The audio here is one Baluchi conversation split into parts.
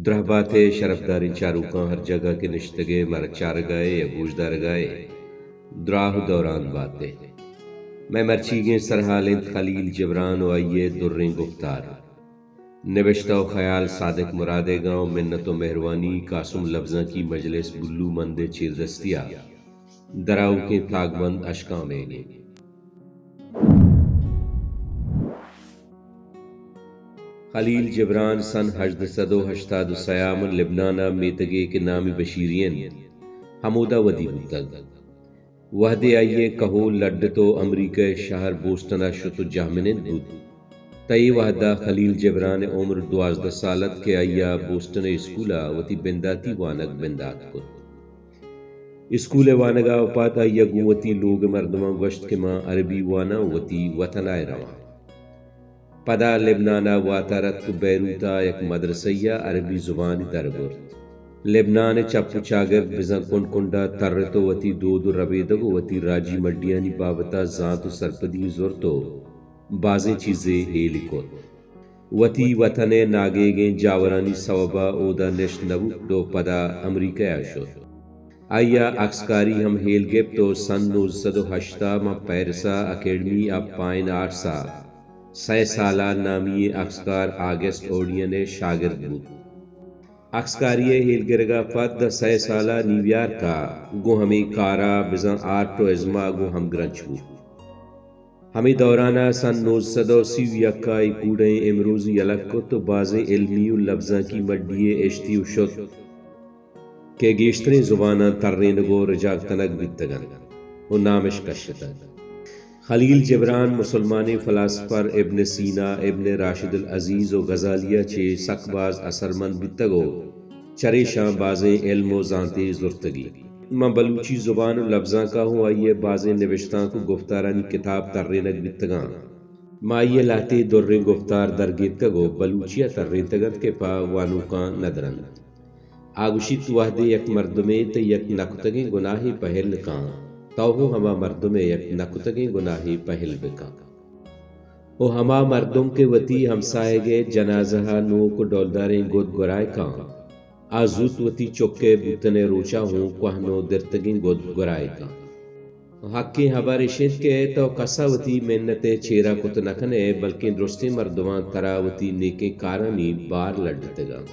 دراہ بات ئے شرپداریں چاروکاں، ہر جاگہ کہ نشتگ ئے مارا چارگ ءَ ئے یا گوشدارگ ءَ ئے، دراہ ءُ دوران بات ئے۔ مئے مرچیگیں سرحال اِنت خلیل جبران ءُ آئی ءِ دریں گفتار۔ نبشتہ ءُ خیال صادق مرادیگاں ءُ منت ءُ مہروانی قاسم لبزانکی مجلس بلو مند ءِ چیردستی ءَ دراوکیں تاگبند اشکامیگیں۔ خلیل جبران سن ہژدہ سد ءُ ہشتاد ءُ سئے ءَ من لبنان ءَ میتگے کہ نامی بشیری اِنت، ہمودا ودی بوتگ۔ وہدے آئی ءِ کہول لڈت ءُ امریکہ ءِ شہر بوسٹن ءَ شت ءُ جہمنند بوت، تہ اے وہد ءَ خلیل جبران ءِ عمر دوازدہ سال اَت کہ آئی ءَ بوسٹن ءِ اسکول ءَ وتی بنداتی وانگ بندات کت۔ اسکول ءِ وانگ ءَ پد آئی ءَ گوں وتی لوگ ءِ مردماں گوشت کہ من عربی واناں ءُ وتی وطن ءَ رواں۔ پدا لبنان ءَ واتر اتک ءُ بیروت ءَ یک مدرسہ ءَ عربی زبان در برت۔ لبنان ءِ چپ ءُ چاگرد بزاں کنڈ کنڈ ءَ ترت ءُ وتی دود ءُ ربیدگ ءُ وتی راجی مڈیانی بابت ءَ زانت ءُ سرپدی زرت ءُ بازیں چیزے ہیل کت۔ وتی وطن ءِ ناگیگیں جاورانی سوب ءَ اودا نشت نہ بوت ءُ پدا امریکہ ءَ شت۔ آئی ءَ اکسکاری ہم ہیل گپت ءُ سن نوزدہ سد ءُ ہشت ءَ ماں پیرس ءَ اکیڈمی آف فائن آرٹس ءَ سئے سال ءَ نامی ئیں اکسکار آگسٹ اوڈین ءِ شاگرد بوت۔ اکسکاری ءِ ہیل گرگ ءَ پد داں سئے سال ءَ نیویارک ءَ گوں ہمے کار ءَ بزاں آرٹ ءُ ازم ءَ گوں ہمگرنچ بوت۔ ہمے دوران ءَ سن نوزدہ سد ءُ سی ءُ یک ءَ اے کوڈئیں امروزی یلہ کت ءُ بازیں علمی ءُ لبزانکی مڈی یے اشتی ءُ شت کہ گیشتریں زباناں ترینگ ءُ رجانک کنگ بیتگ اَنت ءُ نامش کشتگ۔ خلیل جبران مسلمانیں فلاسفر ابن سینا، ابن راشد العزیز ءُ غزالی ءَ چہ سک باز اثرمند بیتگ ءُ چریشاں بازیں علم ءُ زانتے زرتگی۔ ماں بلوچی زبان ءُ لبزانک ءَ ہوں آئی ءِ بازیں نبشتانک ءُ گفتارانی کتاب ترینگ بیتگاں۔ ماں آئی ءِ لہتے دریں گفتار درگیتکگ ءُ بلوچی ءَ ترینتگ اَنت کہ پہ وانوکاں ندر اَنت۔ آ گوشیت، وہدے یک مردمے تئی یک نکتگیں گناہے پہل کاں، تو ہوں ہما مردم ءِ یک نکتگیں گناہے پہل بکن۔ ءُ ہما مردم کہ وتی ہمساہگ ءِ جنازہ ءَ نوک ءُ ڈولداریں گد گورائے کاں، آ زوت وتی چک ءِ بوتن ءِ روچ ءَ ہوں کوہن ءُ درتگیں گد گورائے کاں۔ حقیں ہبر اش اِنت کہ تو کس ءَ وتی منت ءِ چیرا کت نہ کن ئے، بلکیں درستیں مردماں ترا وتی نیکیں کارانی بار لڈتگ اَنت۔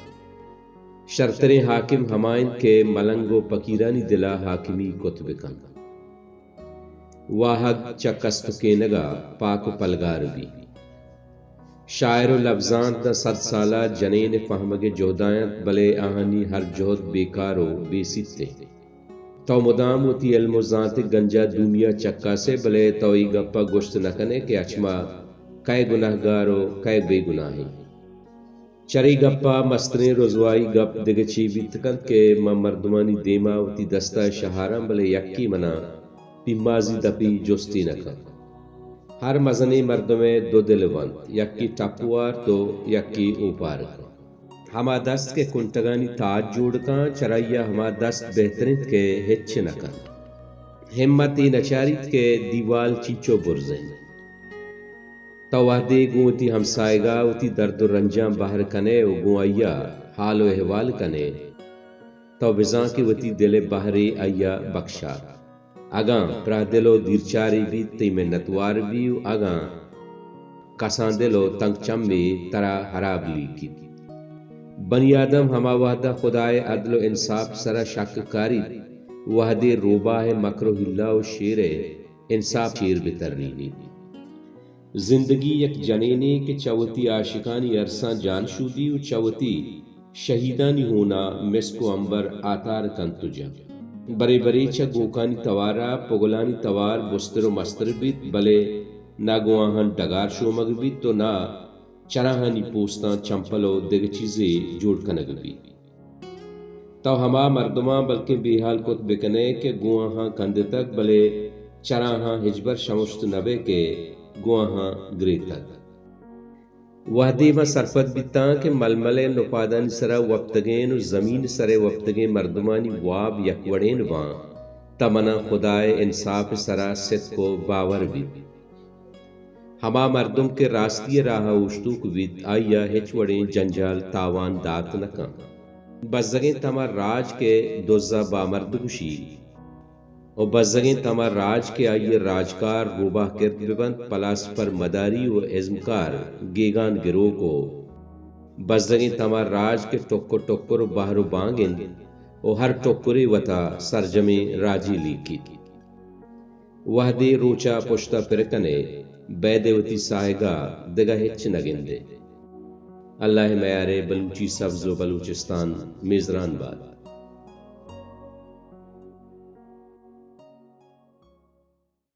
شرتریں حاکم ہما اِنت کہ ملنگ ءُ پکیرانی دل ءَ حاکمی کت بہ کنت۔ واہگ چہ کست ءُ کینگ ءَ پاک ءُ پلگار بی۔ شاعر ءُ لبزانت داں صد سال ءَ جنین ءِ پہمگ ءِ جہد ءَ اَنت، بلے آہانی ہر جہد بیکار ءُ بے سیت اِنت۔ تو مدام وتی علم ءُ زانت ءِ گنج ءَ دومی ءَ چکاس ئے، بلے تو اے گپ ءَ گوشت نہ کن ئے کہ اچ ما کئے گناہگار ءُ کئے بے گناہ ایں۔ چرے گپ ءَ مستریں رزوائی گپ دگہ چے بیت کنت کہ من مردمانی دیم ءَ وتی دست ءَ شہاراں، بلے یکے من ءَ پیمازی دپی جستی نہ کنت۔ ہر مزنیں مردم ءِ دو دل بنت، یکے ٹپ وارت ءُ یکے اوپار کنت۔ ہما دست کہ کنٹگانی تاج جوڑ کن، چرائی ءَ ہما دست بہتر اِنت کہ ہچ نہ کنت۔ ہمت اے نہ چاریت کہ دیوال چینچو برز اِنت۔ تو وہدے گوں وتی ہمساہگ ءَ وتی درد ءُ رنجاں بہر کن ئے ءُ گوں آئی ءَ حال ءُ احوال کن ئے، تو بزاں کہ وتی دل ءِ بہرے آئی ءَ بکشات۔ اگاں پراہ دل ءُ دیرچارے بیت، تئی منتوار بی، ءُ اگاں کسان دل ءُ تنگ چمے ترا ہراب لیکیت۔ بنی آدم ہما وہد ءَ خدا ءِ عدل ءُ انصاف ءِ سرا شک کاریت، وہدے روباہ ءِ مکر ءُ حیلہ ءُ شیر ءِ انصاف چیر بہ ترینیت۔ زندگی یک جنینے کہ چہ وتی عاشقانی ارساں جان شودی ءُ چہ وتی شہیدانی ہون ءَ مسک ءُ عنبر آتار کنت ءُ جنت۔ برے برے چہ گوکانی توار ءَ پگلانی توار بستر ءُ مستر بیت، بلے نہ گوں آہاں ڈگار شومگ بیت ءُ نہ چراہانی پوستاں چمپل ءُ دگہ چیزے جوڑ کنگ بیت۔ تو ہما مردماں بلکیں بے ہال کت بہ کن ئے کہ گوں آہاں کندتگ، بلے چراہاں ہچبر شمشت نہ بئے کہ گوں آہاں گریتگ۔ وہدے من سرپد بیتاں کہ ململ ءِ نپادانی سرا وپتگیں ءُ زمین ءِ سر ءَ وپتگیں مردمانی واب یک وڑیں باں، تہ من ءَ خدا ءِ انصاف ءِ سرا ستک ءُ باور بیت۔ ہما مردم کہ راستی ءِ راہ ءَ اوشتوک بیت، آئی ءَ ہچ وڑیں جنجال تاوان دات نہ کنت۔ بزگیں تما راج کہ دزا بامرد گوشی، و بزگیں تما راج کہ آئی راجکار روباہ کرد ببنت، پلاسپر مداری و ازمکار گیگان گروک و بزگیں تما راج کہ ٹکر ٹکر و بہر و بانگ انت و ہر ٹکرے وتا سرجمیں راجی لیکیت۔ وہدے روچا پشتا پر کنے، بید وتی ساہگا دگہ ہچ نہ گندے۔ اللہ میارے بلوچی سبز و بلوچستان میزران بات۔